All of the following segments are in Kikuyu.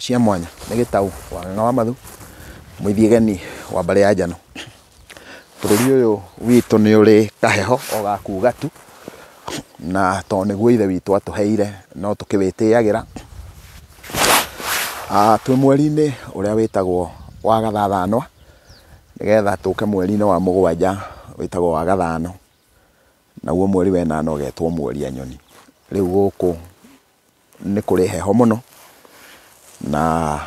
Cia mwanya nĩ Gĩtaũ wa Ng'ang'a wa Mathu, mũithiegeni wa mbarĩ ya Njano. Bũrũri ũyũ witũ nĩ ũrĩ kaheho o ga kuga tu, na tondũ nĩguo ithe witũ atũheire no tũkĩwĩtĩagĩra. Twĩ mweri-inĩ ũrĩa wĩtagwo wa gathathanwa, nĩgetha tũke mweri-inĩ wa mũgwanja wĩtagwo wa gathano, naguo mweri wa ĩnana ũgetwo mweri a nyoni. Rĩu gũkũ nĩ kũrĩ heho mũno, na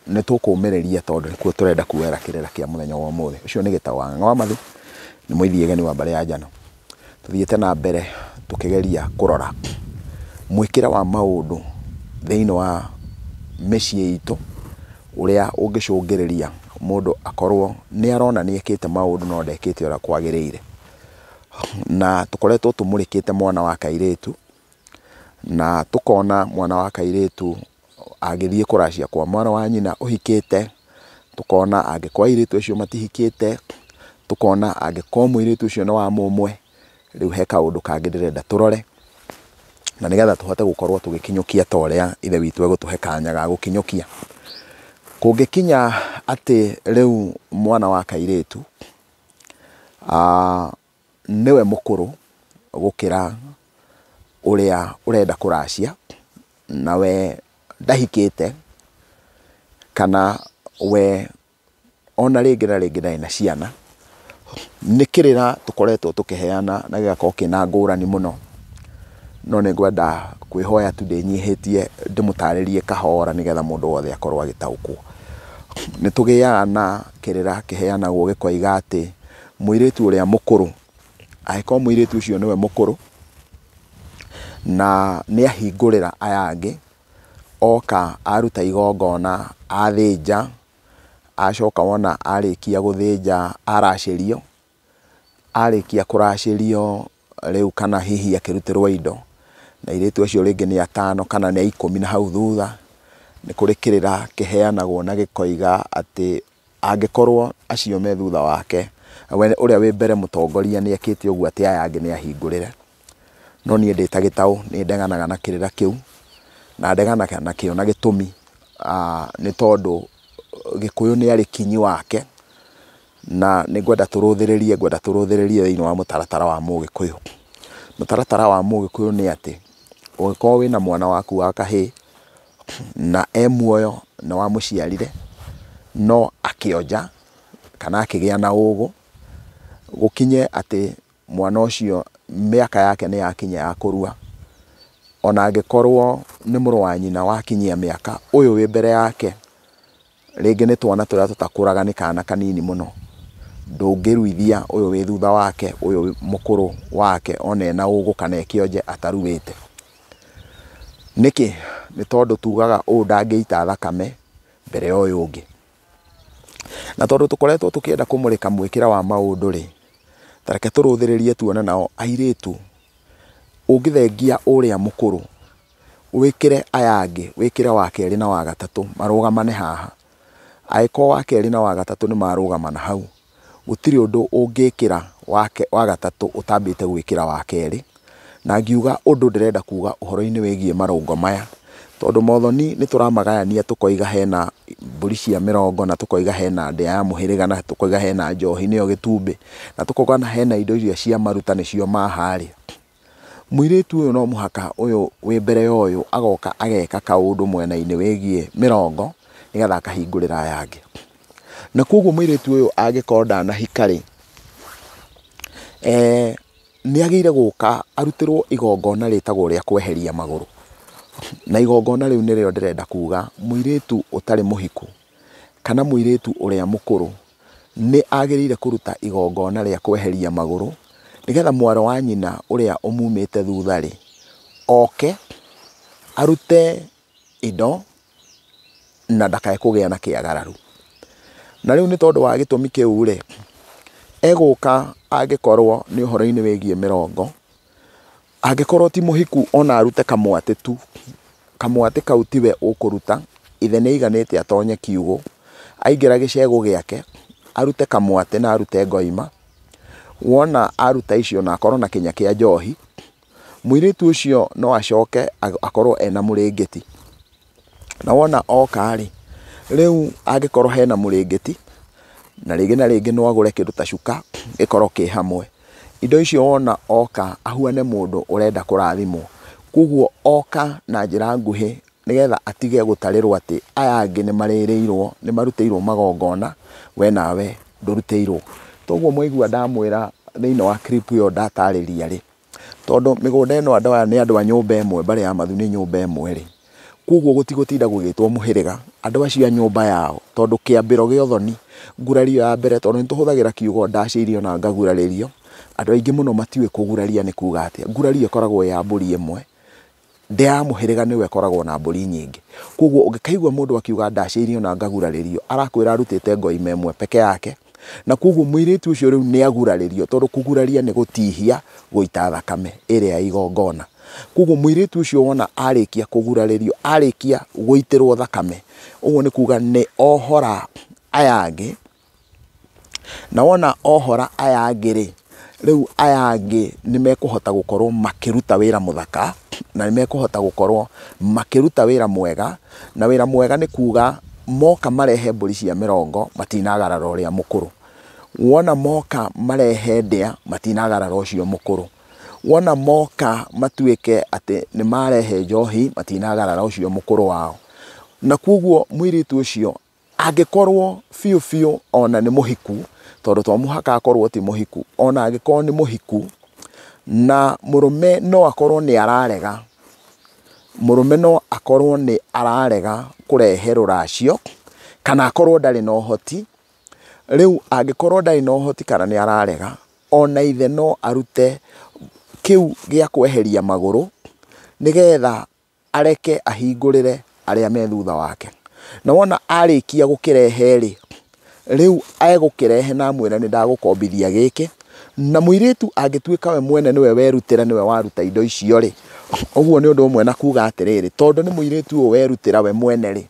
nĩ tũkũmĩrĩria tondũ nĩkuo tũrenda kuoera kĩrĩra kĩa mũthenya wa ũmũthĩ. Ũcio nĩ Gĩtaũ wa Ng'ang'a wa Mathu, nĩ mũithiegeni wa mbarĩ ya Njano. Tũthiĩte na mbere tũkĩgeria kũrora mwĩkĩre wa maũndũ thĩinĩ wa mĩciĩ itũ, ũrĩa ũngĩcũngĩrĩria mũndũ akorwo nĩ arona nĩ ekĩte maũndũ no ndekĩte ũrĩa kwagĩrĩire. Na tũkoretwo tũmũrĩkĩte mwana wa kairĩtu, na tũkona mwana wa kairĩtu agĩthiĩ kũracia kwa mwana wa nyina ũhikĩte, tũkona angĩkorwo airĩtu acio matihikĩte, tũkona angĩkorwo mũirĩtu ũcio nĩ wa mũmwe. Rĩu he kaũndũ kangĩ ndĩrenda tũrore, na nĩgetha tũhote gũkorwo tũgĩkinyũkia ta ũrĩa ithe witũ egũtũhe kanya ga gũkinyũkia. Kũngĩkinya atĩ rĩu mwana wa kairĩtu nĩwe mũkũrũ gũkĩra ũrĩa ũrenda kũracia, nawe ndahikĩte, kana we ona rĩngĩ na rĩngĩ ndarĩ na ciana, nĩ kĩrĩra tũkoretwo tũkĩheana na gĩgakorwo kĩna ngũrani mũno. No nĩ ngwenda kwĩhoya tu ndĩnyihĩtie ndĩmũtarĩrie kahora nĩgetha mũndũ wothe akorwo agĩtaũkwo. Nĩ tũgĩaga na kĩrĩra kĩheanagwo gĩkoiga atĩ mũirĩtu ũrĩa mũkũrũ, angĩkorwo mũirĩtu ũcio nĩwe mũkũrũ na nĩ ahingũrĩra aya angĩ, oka aruta igongona, athĩnja, acoka wona arĩkia gũthĩnja aracĩrio, arĩkia kũracĩrio rĩu kana hihi akĩrutĩrwo indo, na airĩtu acio rĩngĩ nĩ atano kana nĩ 10 na hau thutha, nĩ kũrĩ kĩrĩra kĩheanagwo na gĩkoiga atĩ angĩkorwo acio me thutha wake, we ũrĩa wĩ mbere mũtongoria nĩ ekĩte ũguo atĩ aya angĩ nĩ ahingũrĩre. No niĩ ndĩ ta Gĩtaũ nĩ ndeganaga na kĩrĩra kĩu, na ndeganaga nakĩo na gĩtũmi nĩ tondũ Gĩkũyũ nĩ arĩ kinyi wake, na nĩ ngwenda tũrũthĩrĩrie, ngwenda tũrũthĩrĩrie thĩinĩ wa mũtaratara wa Mũgĩkũyũ. Mũtaratara wa Mũgĩkũyũ nĩ atĩ ũngĩkorwo wĩna mwana waku wa kahĩĩ na e muoyo na wamũciarire, no akĩonja kana akĩgĩa na ũgũ, gũkinye atĩ mwana ũcio mĩaka yake nĩ yakinya ya kũrua, ona angĩkorwo nĩ mũrũ wa nyina wakinyia mĩaka, ũyũ wĩ mbere yake rĩngĩ nĩ twana tũrĩa tũtakũraga, nĩ kana kanini mũno, ndũngĩruithia ũyũ wĩ thutha wake, ũyũ mũkũrũ wake ona ena ũgũ kana ekĩonje ataruĩte. Nĩkĩ? Nĩ tondũ tugaga ũũ ndangĩita thakame mbere ya ũyũ ũngĩ. Na tondũ tũkoretwo tũkĩenda kũmũrĩka mwĩkĩra wa maũndũ rĩ, ta reke tũrũthĩrĩrie tuone nao airĩtu, ũngĩthengia ũrĩa mũkũrũ, wĩkĩre aya angĩ, wĩkĩre wa kerĩ na wa gatatũ marũgamane haha. Angĩkorwo wa kerĩ na wa gatatũ nĩ marũgamana hau, gũtirĩ ũndũ ũngĩkĩra wa gatatũ ũtambĩte gwĩkĩra wa kerĩ. Na ngiuga ũndũ ndĩrenda kuga ũhoro-inĩ wĩgiĩ marũngo maya, tondũ mothoni nĩ tũramagayania tũkoiga hena mbũri cia mĩrongo, na tũkoiga hena ndĩa ya mũhĩrĩga, na tũkoiga hena njohi nĩyo gĩtumbĩ, na tũkoiga hena indo iria cia maruta nĩcio maharĩ. Mũirĩtu ũyũ no mũhaka ũyũ wĩ mbere ya ũyũ agoka ageka kaũndũ mwena-inĩ wĩgiĩ mĩrongo nĩgetha akahingũrĩra aya angĩ. Na koguo mũirĩtu ũyũ angĩkorwo ndanahika rĩ, nĩ agĩrĩire gũka arutĩrwo igongona rĩtagwo rĩa kweheria magũrũ. Na igongona rĩu nĩrĩo ndĩrenda kuga mũirĩtu ũtarĩ mũhiku kana mũirĩtu ũrĩa mũkũrũ nĩ agĩrĩire kũruta igongona rĩa kweheria magũrũ nĩgetha mwarĩ wa nyina ũrĩa ũmumĩte thutha rĩ, oke arute indo na ndakae kũgĩa na kĩagararu. Na rĩu nĩ tondũ wa gĩtũmi kĩu rĩ, egũka angĩkorwo nĩ ũhoro-inĩ wĩgiĩ mĩrongo, angĩkorwo ti mũhiku ona arute kamwatĩ tu, kamwatĩ kau tiwe ũkũruta, ithe nĩ aiganĩte atonye kiugũ, aingĩra gĩcegũ gĩake, arute kamwatĩ na arute ngoima. Wona aruta icio na akorwo na kĩnya kĩa njohi, mũirĩtu ũcio no acoke akorwo ena mũrĩngĩti. Na wona oka rĩ, rĩu angĩkorwo hena mũrĩngĩti, na rĩngĩ na rĩngĩ no agũre kĩndũ ta cuka gĩkorwo kĩ hamwe, indo icio wona oka ahuane mũndũ ũrenda kũrathimwo. Koguo oka na njĩra nguhĩ nĩgetha atige gũtarĩrwo atĩ aya angĩ nĩ marĩrĩirwo, nĩ marutĩirwo magongona, we nawe ndũrutĩirwo. Toguo mwaigua ndamwĩra thĩinĩ wa clip ĩyo ndatarĩria rĩ, tondũ mĩgũnda ĩno andũ aya nĩ andũ a nyũmba ĩmwe, mbarĩ ya Mathu nĩ nyũmba ĩmwe rĩ, koguo gũtigũtinda gũgĩtwo mũhĩrĩga, andũ acio a nyũmba yao, tondũ kĩambĩro gĩa ũthoni, ngurario ya mbere, tondũ nĩ tũhũthagĩra kiugo ndacĩirio na ngagurarĩrio, andũ aingĩ mũno matiũĩ kũguraria nĩ kuga atĩa. Ngurario ĩkoragwo ya mbũri ĩmwe, ndĩ ya mũhĩrĩga nĩwe ĩkoragwo na mbũri nyingĩ. Koguo ũngĩkaigua mũndũ akiuga ndacĩirio na ngagurarĩrio, arakwĩra arutĩte ngoima ĩmwe peke yake, na koguo mũirĩtu ũcio rĩu nĩ agurarĩrio, tondũ kũguraria nĩ gũtihia gũita thakame ĩrĩa ya igongona. Koguo mũirĩtu ũcio wona arĩkia kũgurarĩrio, arĩkia gũitĩrwo thakame, ũguo nĩ kuga nĩ ohora aya angĩ, na wona ohora aya angĩ rĩ, rĩu aya angĩ nĩ mekũhota gũkorwo makĩruta wĩra mũthaka, na nĩ mekũhota gũkorwo makĩruta wĩra mwega, na wĩra mwega nĩ kuga moka marehe mbũri cia mĩrongo matinagarara ũrĩa mũkũrũ. Wona moka marehe ndĩa matinagarara ũcio mũkũrũ. Wona moka matuĩke atĩ nĩ marehe njohi matinagarara ũcio mũkũrũ wao. Na koguo mũirĩtu ũcio angĩkorwo biũ biũ ona nĩ mũhiku, tondũ to mũhaka akorwo ti mũhiku, ona angĩkorwo nĩ mũhiku na mũrũme no akorwo nĩ ararega, mũrũme no akorwo nĩ ararega kũrehe rũracio, kana akorwo ndarĩ na ũhoti. Rĩu angĩkorwo ndarĩ na ũhoti kana nĩ ararega, ona ithe no arute kĩu gĩa kweheria magũrũ nĩgetha areke ahingũrĩre arĩa me thutha wake. Na wona arĩkia gũkĩrehe rĩ, rĩu egũkĩrehe na amwĩre nĩ ndagũkombithia gĩkĩ, na mũirĩtu angĩtuĩka we mwene nĩwe werutĩra, nĩwe waruta indo icio rĩ, ũguo nĩ ũndũ ũmwe na kuga atĩrĩrĩ, tondũ nĩ mũirĩtu ũyũ werutĩra we mwene rĩ,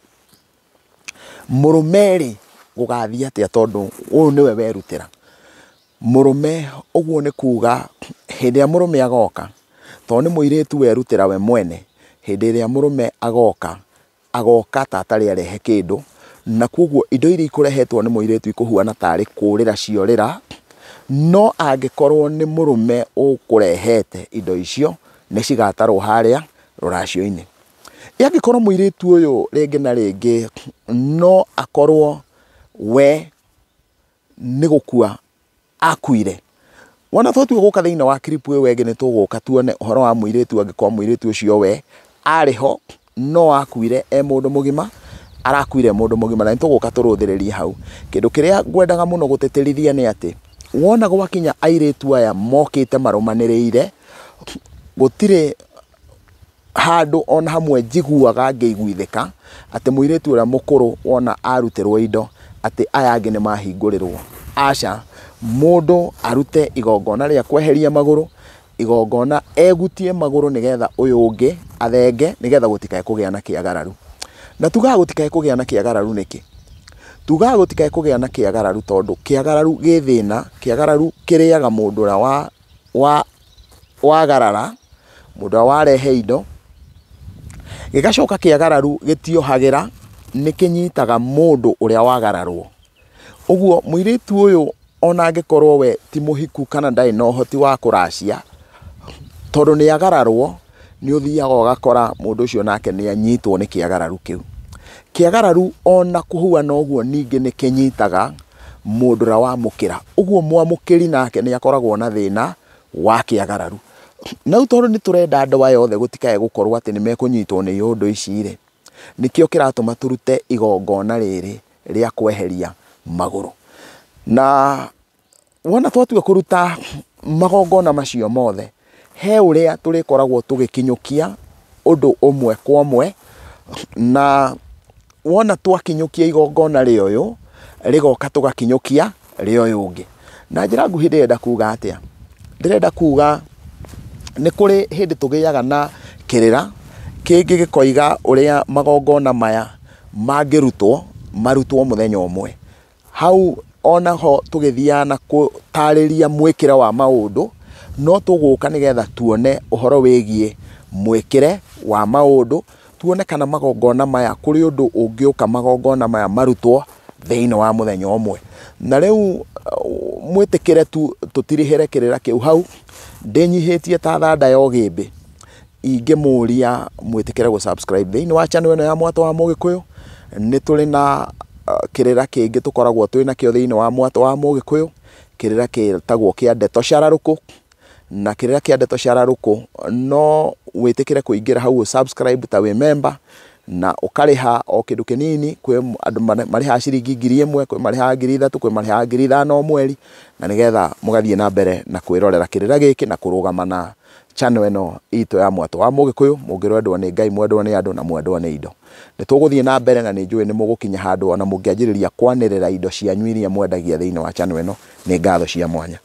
mũrũme rĩ gũgathiĩ atĩa tondũ ũyũ nĩwe werutĩra. Mũrũme ũguo nĩ kuga hĩndĩ ĩrĩa mũrũme agoka, tondũ nĩ mũirĩtu werutĩra we mwene, hĩndĩ ĩrĩa mũrũme agoka, agoka ta atarĩ arehe kĩndũ, na koguo indo iria ikũrehetwo nĩ mũirĩtu ikũhuana tarĩ kũrĩra ciorĩra, no angĩkorwo nĩ mũrũme ũkũrehete indo icio, nĩ cigatarwo harĩa rũracio-inĩ. Angĩkorwo mũirĩtu ũyũ rĩngĩ na rĩngĩ no akorwo we nĩ gũkua akuire, wona twatua gũka thĩinĩ wa clip ĩyo ĩngĩ nĩ tũgũka tuone ũhoro wa mũirĩtu, angĩkorwo mũirĩtu ũcio we arĩ ho no akuire e mũndũ mũgima, arakuire mũndũ mũgima, na nĩ tũgũka tũrũthĩrĩrie hau. Kĩndũ kĩrĩa ngwendaga mũno gũtĩtĩrithia nĩ atĩ wona gwakinya airĩtu aya mokĩte marũmanĩrĩire, gũtirĩ handũ ona hamwe njiguaga ngĩiguithĩka atĩ mũirĩtu ũrĩa mũkũrũ wona arutĩrwo indo atĩ aya angĩ nĩ mahingũrĩrwo. Aca, mũndũ arute igongona rĩa kweheria magũrũ, igongona egutie magũrũ nĩgetha ũyũ ũngĩ athenge, nĩgetha gũtikae kũgĩa na kĩagararu. Na tugaga gũtikae kũgĩa na kĩagararu nĩkĩ? Tugaga gũtikae kũgĩa na kĩagararu tondũ kĩagararu gĩ thĩna, kĩagararu kĩrĩaga mũndũ ũrĩa wagarara, mũndũ ũrĩa warehe indo, gĩgacoka kĩagararu gĩtiohagĩra, nĩ kĩnyitaga mũndũ ũrĩa wagararwo. Ũguo mũirĩtu ũyũ ona angĩkorwo we ti mũhiku kana ndarĩ na ũhoti wa kũracia, tondũ nĩ agararwo, nĩ ũthiaga ũgakora mũndũ ũcio nake nĩ anyitwo nĩ kĩagararu kĩu. Kĩagararu ona kũhuana ũguo ningĩ nĩ kĩnyitaga mũndũ ũrĩa wamũkĩra. Ũguo mwamũkĩri nake nĩ akoragwo na thĩna wa kĩagararu. Na rĩu tondũ nĩ tũrenda andũ aya othe gũtikae gũkorwo atĩ nĩ mekũnyitwo nĩ iũndũ ici rĩ, nĩkĩo kĩratũma tũrute igongona rĩrĩ rĩa kweheria magũrũ. Na wona twatua kũruta magongona macio mothe, he ũrĩa tũrĩkoragwo tũgĩkinyũkia ũndũ ũmwe kwa ũmwe, na wona twakinyũkia igongona rĩa ũyũ, rĩgoka tũgakinyũkia rĩa ũyũ ũngĩ. Na njĩra nguhĩ ndĩrenda kuga atĩa? Ndĩrenda kuga nĩ kũrĩ hĩndĩ tũgĩaga na kĩrĩra kĩngĩ gĩkoiga ũrĩa magongona maya mangĩrutwo, marutwo mũthenya ũmwe. Hau onaho tũgĩthiaga na gũtarĩria mwĩkĩre wa maũndũ, no tũgũka nĩgetha tuone ũhoro wĩgiĩ mwĩkĩre wa maũndũ, Tuone kana magongona maya kũrĩ ũndũ ũngĩũka magongona maya marutwo thĩinĩ wa mũthenya ũmwe. Na rĩu mwĩtĩkĩre tu tũtirihĩre kĩrĩra kĩu hau, ndĩnyihĩtie ta thanda ya ũgĩmbĩ, ingĩmũria mwĩtĩkĩre gũ subscribe thĩinĩ wa channel ĩno ya Mwatũ wa Mũgĩkũyũ. Nĩ tũrĩ na kĩrĩra kĩngĩ tũkoragwo twĩ nakĩo thĩinĩ wa Mwatũ wa Mũgĩkũyũ, kĩrĩra gĩtagwo kĩa ndeto cararũkũ. Na kĩrĩra kĩa ndeto cararũkũ no wĩtĩkĩre kũingĩra hau subscribe ta wĩ member, na ũkarĩha o kĩndũ kĩnini. Kwĩ andũ marĩhaga ciringi 1000, kwĩ marĩhaga 3000, kwĩ marĩhaga 5000 o mweri, na nĩgetha mũgathiĩ na mbere na kwĩrorera kĩrĩra gĩkĩ na kũrũgama na channel ĩno itũ ya Mwatũ wa Mũgĩkũyũ. Mũngĩrwendwo nĩ Ngai, mwendwo nĩ andũ na mwendwo nĩ indo. Nĩ tũgũthiĩ na mbere, na nĩ njũĩ nĩ mũgũkinya handũ ona mũngĩanjĩrĩria kwanĩrĩra indo cianyu iria mwendagia thĩinĩ wa channel ĩno. Nĩ ngatho cia mwanya.